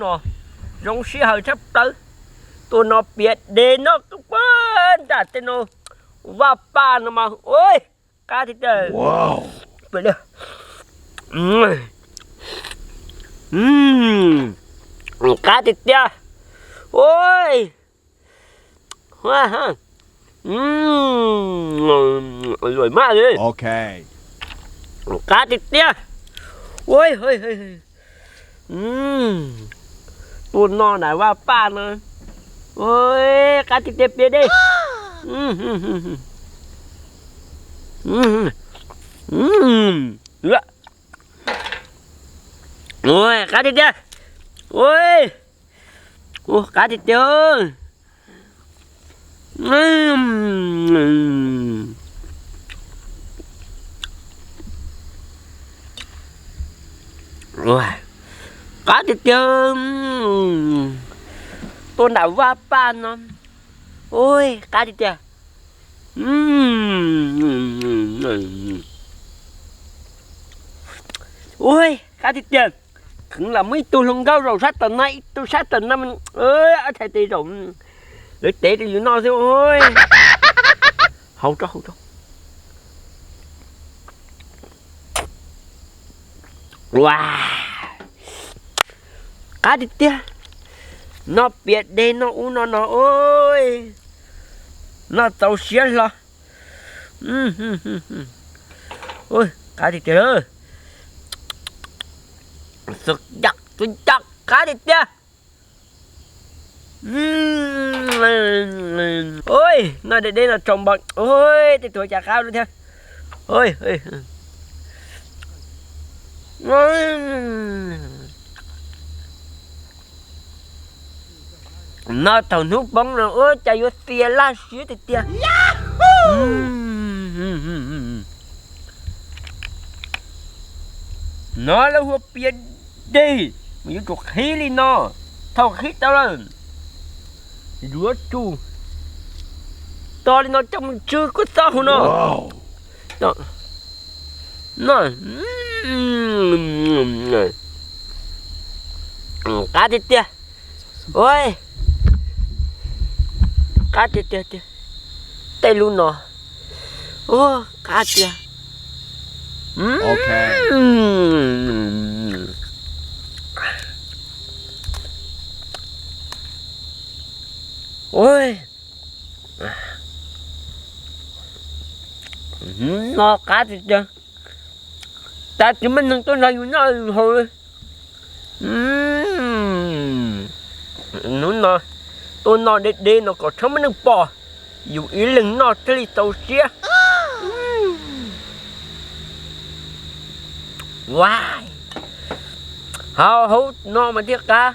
no zoo sij hawm tshaj plaws. Tuaj no piav dej noj nram tej no vaj paj no mas ua qab tiag tiag. Qab tiag tiag. Ua, luam maj li. Qab tiag tiag. Ua, tuaj noj nram vaj paj no. Ua, qab tiag tiag piav dej. Ua, qab tiag tiag. Ua, qab tiag tiag. Qab tiag tiag. Tuaj nram vaj paj no. Ua, qab tiag tiag. Ua, qab tiag tiag. Kheev los muaj ib tug hluas nkauj zaum sab tom no, ib tug sab tom no, ob txhais tes zaum lawv tev rau yus noj xwb. Ua, hauv rau hauv rau. Ua, qab tiag tiag. Noj piav dej noj ub noj no, noj txaus siab hlo. Qab tiag tiag. Txaus ncaj, txaus ncaj, qab tiag tiag. Noj dej deb no tsaus npaum, tej tuag cas qab lub thiab. Noj thaum hnub poob no ua cas yuav txias laj siab tiag tiag. No lawv hu ua piav dej, mas yuav tsum qhib li no. Thaum qhib tau lawm, yuav tsum to li no coj mus tsw kua txob hauv no. Qab tiag tiag. Ua, qab tiag tiag tiag. Tej lub no, ua, qab tiag. No qab tiag tiag. Tab tsis muaj neeg tuaj nrog yus noj haus li. Hnub no tuaj noj deb deb no kom txhob muaj neeg pom, yus ib leeg noj thiaj li txaus siab. Ua, haus haus no mas thiaj qab.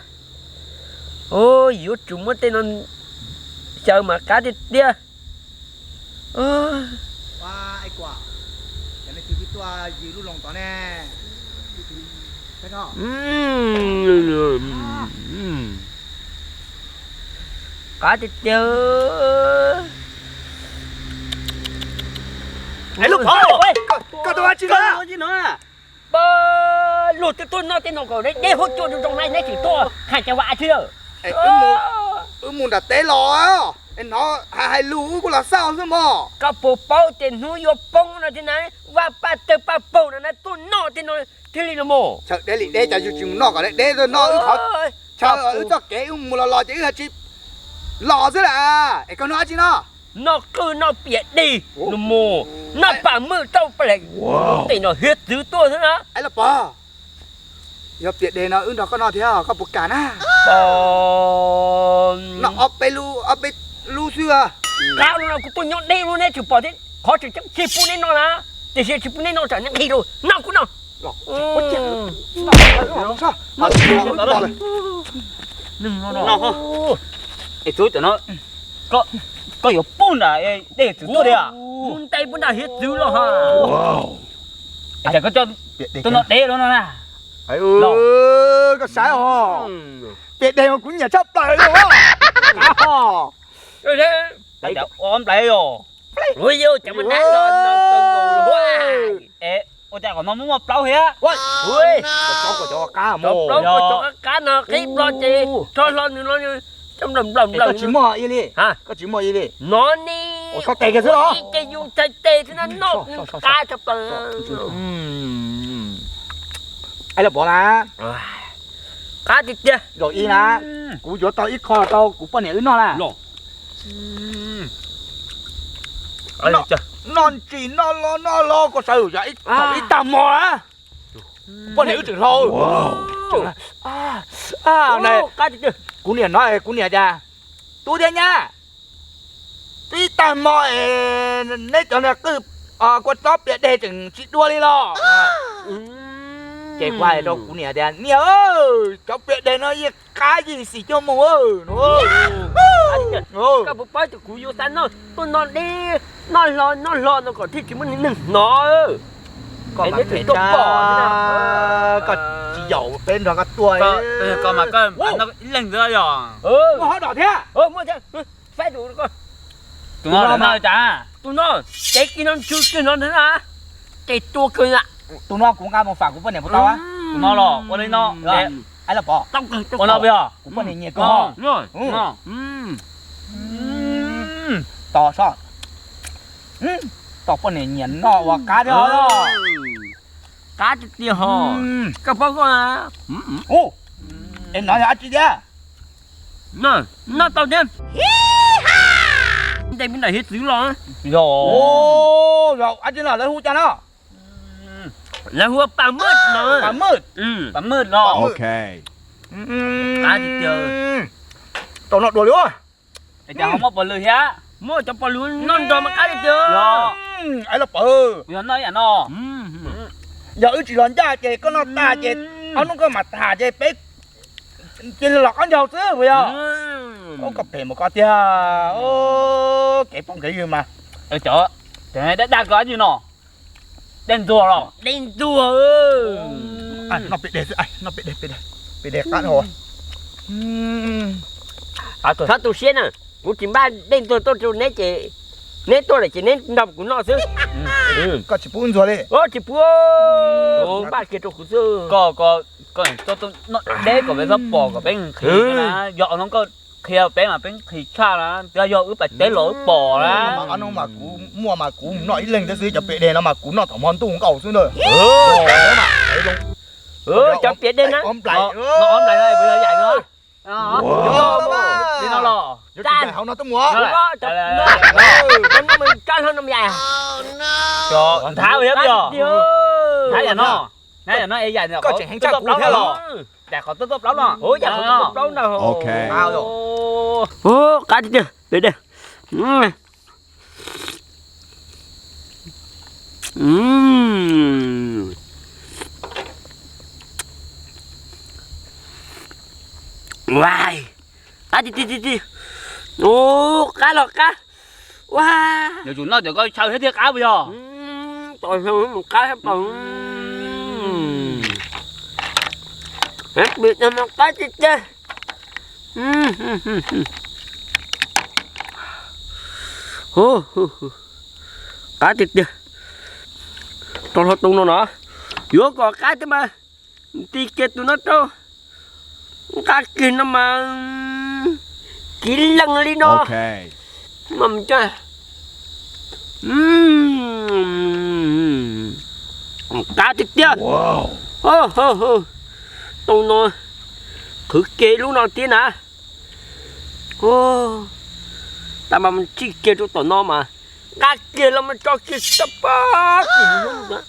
Yuav tsum muab tej no xyaw mas qab tiag tiag. Qab tiag tiag. Lub pov, koj tus dab tsi no? Pab luag twb tuaj noj tej no kom deb deb huab cua zoo zoo na, neb tseem tuaj hais cov vas thiab. Wb mus nram teb los, hnov hais hais lus wb kuj los xauj xwb mog. Koj puas paub tias hnub yuav poob no thiab na, vaj paj tawg paj paug no na tuaj noj tej no thiaj li los mog. Chaw deb li deb cas yus tsis mus noj kom deb deb tuaj noj wb qhov chaw wb txoj kev wb mus los los ces wb tsis los xwb las. Es koj noj dab tsi no? Noj qwj noj piam dej los mog, noj pam mwj tauj pam lees, tej no hiav txwv tuaj xwb na. Los pog, yog piam dej no wb nrog koj noj thiab koj puas kam na? Noj ob peb lub, ob peb lub xwb. Qab no kuv tuaj nyob deb lub neb tsis pom thiab, qhov tseem ceeb tsis pub neb noj na, tiam sis tsis pub neb noj tsam neb nqhis rau, noj kuv noj. Es txub cov no, koj yuav pub nram dej txwv tuaj li? Mus ntes pub nram hiav txwv los ha. Koj coj tuaj noj deb lub no na. Koj saib os, piam dej kuv nyiam tshaj plaws li. Ob nplais os. Ua cas qhov no muaj muaj plaub thiab? Plaub cov qab. qab no qhib plo ces rho hlo nws los nplaum nplaum nplaum. Koj tsis muaj ib li, koj tsis muaj ib li. No ne, ua txhob tes kiag xwb los? Ib ce yus txhais tes xwb na, noj qab tshaj plaws. Aib los pov na, qab tiag tiag. Zaum ib na, kuv yuav tau ib qho rau kuv poj niam wb noj na. Noj ntsis noj los noj los koj sawv thaum ib tag hmo na, kuv poj niam wb tseem hlau. Kuv niam no, kuv niam tias, tub thiab nyab, ib tag hmo es neb cov niag qwj kua txob pias deg tseem tsis dua li los? Ces kuv hais rau kuv niam tias, niam, cov pias deg no yeej qab yim xim cuag mus no. Koj puas paub tias kuv yuav xav noj tuaj noj deb, noj hlo noj hlo no kom thiaj tsis muaj neeg hnov. Koj mas phem tag, koj tsis yaum peb nrog koj tuaj, koj mas koj noj ib leeg xwb yog. Muaj hov dom thiab. Faib tus, tus no, tus no, ces kiag no ntsw kiag no na, ces tua kiag na. Tus no kuv nqa mus fam kuv poj niam puas tau? Tus no los ua li no, aib los pov, ua no yog kuv poj niam nyiam kawg. Tos sob, tos poj niam nyiam noj ua qab thiab. Qab tiag tiag ho. Koj paub koj, es no yog dab tsi thiab? Noj tau thiab. Nte me nram hiav txwv los. Yog, yog dab tsi no lawv hu cas no? Lawv hu pas maj no. Pas maj, pas maj no. Qab tiag tiag. Tau noj dua li. Es cas ho muaj pos lwm thiab? Muaj cov pos lwm noj nrog mas qab tiag tiag. Aib los pov, yog noj ib yam no, yog wb tsis los ncaj ces koj noj tag ces ob hnub koj mam tham ces peb cia li los qaub ncaug xwb puas yog? Koj phem mus koj tiag, kev phooj kev ywg mas. Cov, cov dab dag koj dab tsi no? Dej ntxuag los? Dej ntxuag. Noj pem dej xwb, noj pem dej, pem dej qab no. Txhob tu siab na, kuv tsis npaj dej ntxuag tuaj rau neb ces neb tuaj lawm ces neb nrog kuv noj xwb. Koj tsis pub ntxuag li? Tsis pub, npaj kiag rau kuv xwb. Koj, koj, koj tuaj noj deb kom peb txhob pom kom peb nqhis na, yog no koj qhia peb mas peb nqhis tshaj na, yog wb pas teb los wb pom na. Mas kuv muaj mas kuv noj ib leeg thiab xwb, cov pem dej no mas kuv noj thaum hmo ntuj nkaus xwb na. Cov pem dej na, noj ob nplais no puas yog yaim no? Li no los? Hauv no twb muaj. Nthab hlo no yom. Nthab yam no, nthab yam no es yaim, koj tseem heev tshaj kuv thiab los? Yaim qhov tuaj tuaj plaub no. Qab tiag tiag pem dej. Qab tiag tiag tiag tiag. Ua, qab los qab. Ua, yuav tsum noj cov ko tshaw thiab thiaj qab puas yog? Tos qab thiab pas. Pem dej mas qab tiag tiag. Qab tiag tiag. Rau hlo tus no no, yuav kom qab thiab mas, nti kiag tus no rau. Nqa kiag no mas kiv leej li no. Qab tiag tiag. Tus no qhwv kiag lub no thiab na. Tab mas tsij kiag rau tom no mas nqa kiag los mas tso kiag sab pab tim hnub.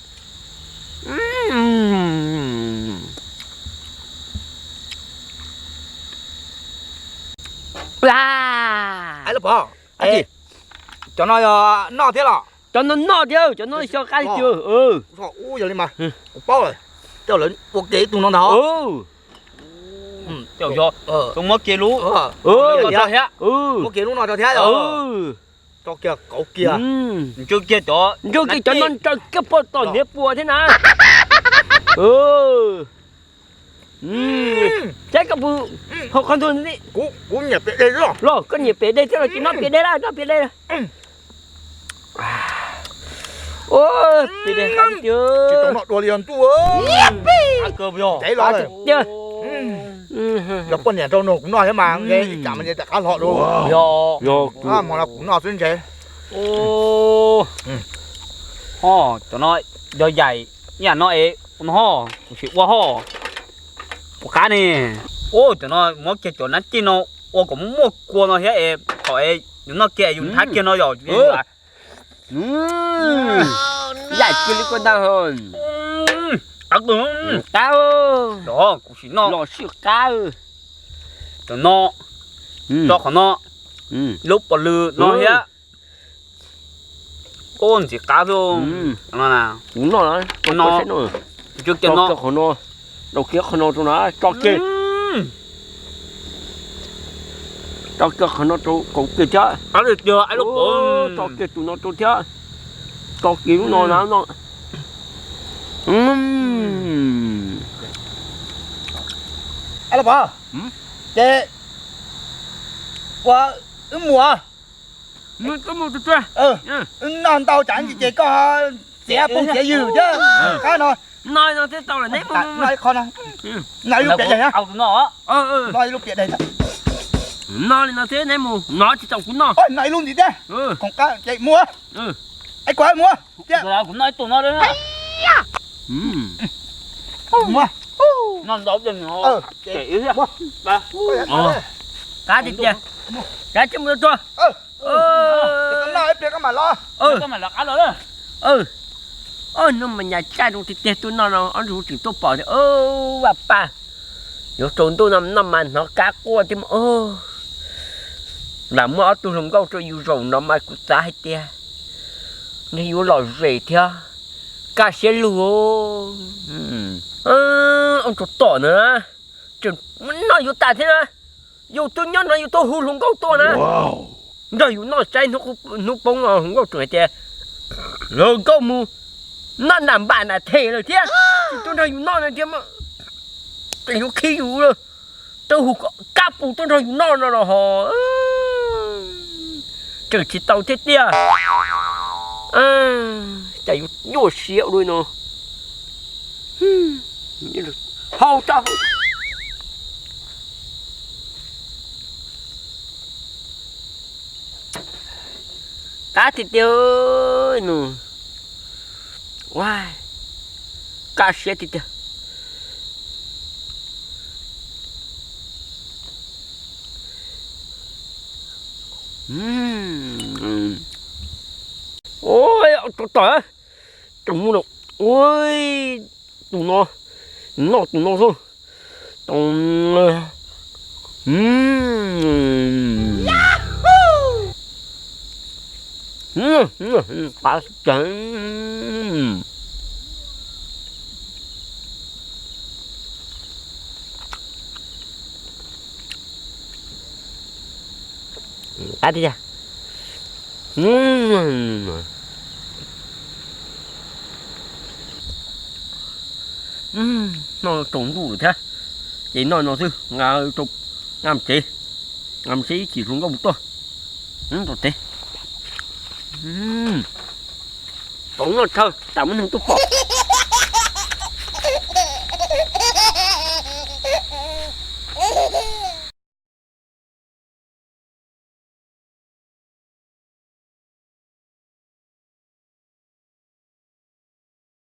Cov no yog noj thiab los? Cov no noj thiab, cov no xyo qab li tiag. Yog li mas kuv paub lawm, tej lawv ua ke ib tug no ntag. Muab kiag lub, muab kiag lub no rau thiab. Tso kiag kauv kiag, ntsw kiag cov, ntsw kiag cov no ntsaws kiag puag tom hniav puas thiab na. Saib koj puas haus qhov ntuag li. Los koj nyiam pem dej thiab los tsis noj pem dej lawm, noj pem dej. Pem dej qab tiag. Tsis tau noj dua li os ntuj. Qab tiag. Yog poj niam rau nug kuv noj thiab mas ntshe ib tsam mas ntshe rov qab hlo dua. Yog, hmo no kuv noj xwb ntshe. Ho, cov no yog yaim ib yam no es ua no ho, kuv sim ua ho. Puas qab ne? Cov no muab kiag cov nab cij no ua kom muaj kua no thiab es thaum es yus noj kiag yus nthab kiag no yom. Yaim kiag li koj ntag. Qab, kuv sim noj los sib qab. Cov no, tso qhov no, lub pom lw no thiab. Ntxim qab xwb. Kuv noj no, tso kiag qhov no rau na, tso kiag, tso kiag qhov no rau kaum kiag thiab, tso kiag tus no rau thiab, tso kiag lub no na no. Ab, Los Pov, ces ua wb mus. Wb noj ntau tsam ces koj txiav phooj txiav ywg thiab. Qab no, no ib qho no, no ib lub piam daig na. No ib lub piam daig. No li no thiab neb mus, no tsis tau kuv noj. No ib lub ntxiv thiab. Khoom qab ces mus. Es kuv mus. Kuv noj ib tug no. Mus. Qab tiag tiag. Qab tsis mus tuag. Noj ib pliag koj mam los. Noj mas nyas caj zoo tiag tiag, tuaj noj no ob ntug tseem tuaj pom tias vaj paj yuav tsaus ntuj no noj mas hnov kab quaj thiab mas. Lam muab ob tug hluas nkauj rau yus zaum no mas kuv xav hais tias nws yuav lom zem thiab kaj siab lug. Ua tsaug tom na, tseem noj yus tas thiab na. Yus twb nyob no yus twb hu hluas nkauj tuaj na, nrog yus noj saib hnub poob no hluas nkauj tseem hais tias hluas nkauj mus noj nram npam nram them lawm thiab, tsis tuaj nrog yus noj no thiab, tseem yuav khi yus lawm. Twb hu kab pus tuaj nrog yus noj no los ho tseem tsis tau thiab tiag. Cas yuav nyuaj siab ua luaj no. Hau tso. Qab tiag tiag nus. Ua, kaj siab tiag tiag. Ua, tso tom, tso mus no. Ua, tus no, noj tus no xwb. Qab tag. Qab tiag. Noj tsaus ntuj lawm thiab, ces noj no xwb, nqa mus tsev, nqa mus tsev ib chim hluas nkauj mus tuaj. Tau noj tshawj tas muab neeg tuaj pom.